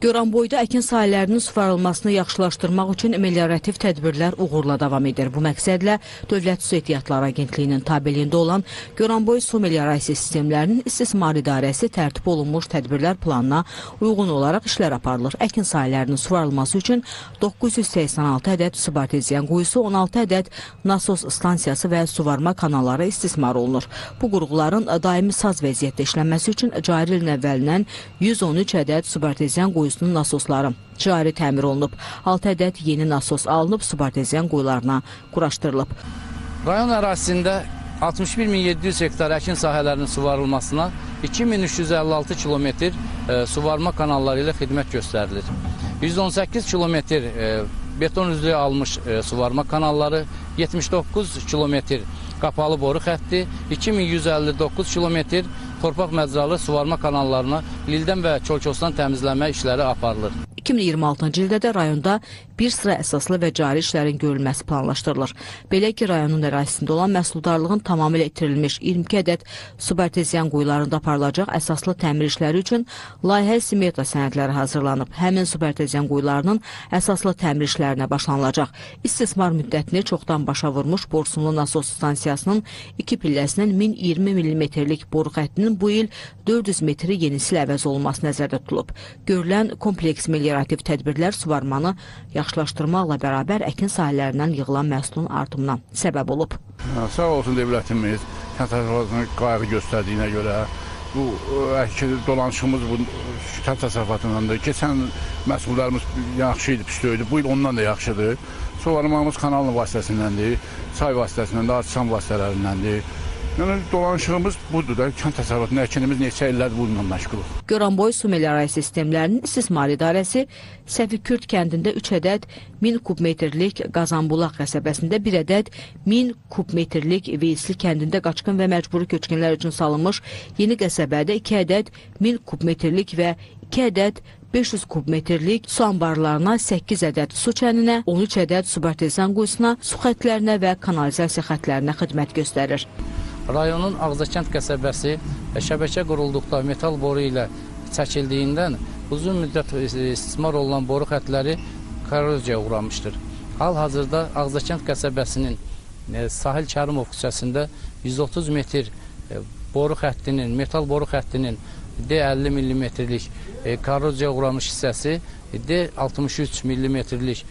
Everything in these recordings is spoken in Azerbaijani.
Goranboyda əkin sahələrinin suvarılmasını yaxşılaşdırmaq üçün meliorativ tədbirlər uğurla davam edir. Bu məqsədlə Dövlət Su Ehtiyatları Agentliyinin tabeliyində olan Goranboy Su Meliorasiya Sistemlərinin İstismar İdarəsi tərtib olunmuş tədbirlər planına uyğun olaraq işlər aparılır. Əkin sahələrinin suvarılması üçün 986 ədəd subarteziyan quyusu, 16 ədəd nasos stansiyası və suvarma kanalları istismar olunur. Bu qurğuların daimi saz vəziyyətdə işlənməsi üçün cari ilin əvvəlindən 113 ədəd subarteziyan quyusunun nasosları cari təmir olunub. 6 ədəd yeni nasos alınıb, subarteziyan quyularına quraşdırılıb. Rayon ərazisində 61.700 hektar əkin sahələrinin suvarılmasına 2356 kilometr suvarma kanalları ilə xidmət göstərilir. 118 kilometr beton üzlüyü almış suvarma kanalları, 79 kilometr qapalı boru xətti, 2159 kilometr torpaq məcralı suvarma kanallarına lildən və çolkosdan təmizlənmə işləri aparılır. 2026-cı ildə də rayonda bir sıra əsaslı və cari işlərin görülməsi planlaşdırılır. Belə ki, rayonun ərazisində olan məhsuldarlığın tamamilə itirilmiş 22 ədəd subarteziyan quyularında aparılacaq əsaslı təmir işləri üçün layihə simeta sənədləri hazırlanıb. Həmin subarteziyan quyularının əsaslı təmir işlərinə başlanılacaq. İstismar müddətini çoxdan başa vurmuş Borsunlu nasos stansiyasının 2 pilləsinin 1020 millimetrlik boru xəttinin bu il 400 metri yenisi ilə əvəz olunması nəzərdə tutulub. Görülən kompleks meliorativ tədbirlər suvarmanı yaxşılaşdırmaqla bərabər əkin sahələrindən yığılan məhsulun artımına səbəb olub. Sağ olsun dövlətimiz kənd təsərrüfatına qayğı göstərdiyinə görə bu əkin dolanışımız bu kənd təsərrüfatındandır. Keçən məhsullarımız yaxşı idi, pis deyildi. Bu il ondan da yaxşıdır. Suvarmamız kanalın vasitəsindəndir, çay vasitəsindəndir, artizan vasitələrindəndir. Yəni dolanışığımız budur da, kənd təsərrüfatında əkinimiz neçə illərdir bununla məşğuluq. Goranboy Su Meliorasiya Sistemlərinin İstismar İdarəsi Səfikürd kəndində 3 ədəd 1000 kubmetrlik, Qazanbulaq qəsəbəsində 1 ədəd 1000 kubmetrlik, Veysli kəndində qaçqın və məcburi köçkünlər üçün salınmış yeni qəsəbədə 2 ədəd 1000 kubmetrlik və 2 ədəd 500 kubmetrlik su anbarlarına, 8 ədəd su çəninə, 13 ədəd subarteziyan quyusuna, su xətlərinə və kanalizasiya xətlərinə xidmət göstərir. Rayonun Ağzakənd qəsəbəsi şəbəkə qurulduqda metal boru ilə çəkildiyindən uzun müddət istismar olunan boru xətləri korroziyaya uğramışdır. Hal-hazırda Ağzakənd qəsəbəsinin Sahil Kərimov küçəsində 130 metr boru xəttinin, metal boru xəttinin D50 millimetrlik korroziyaya uğramış hissəsi D63 millimetrlik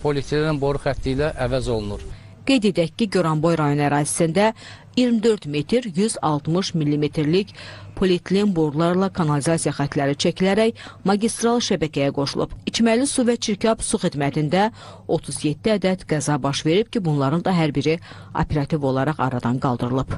polietilen boru xətti ilə əvəz olunur. Qeyd edək ki, Goranboy rayon ərazisində 24 metr 160 millimetrlik polietilen borularla kanalizasiya xətləri çəkilərək magistral şəbəkəyə qoşulub. İçməli su və çirkab su xidmətində 37 ədəd qəza baş verib ki, bunların da hər biri operativ olaraq aradan qaldırılıb.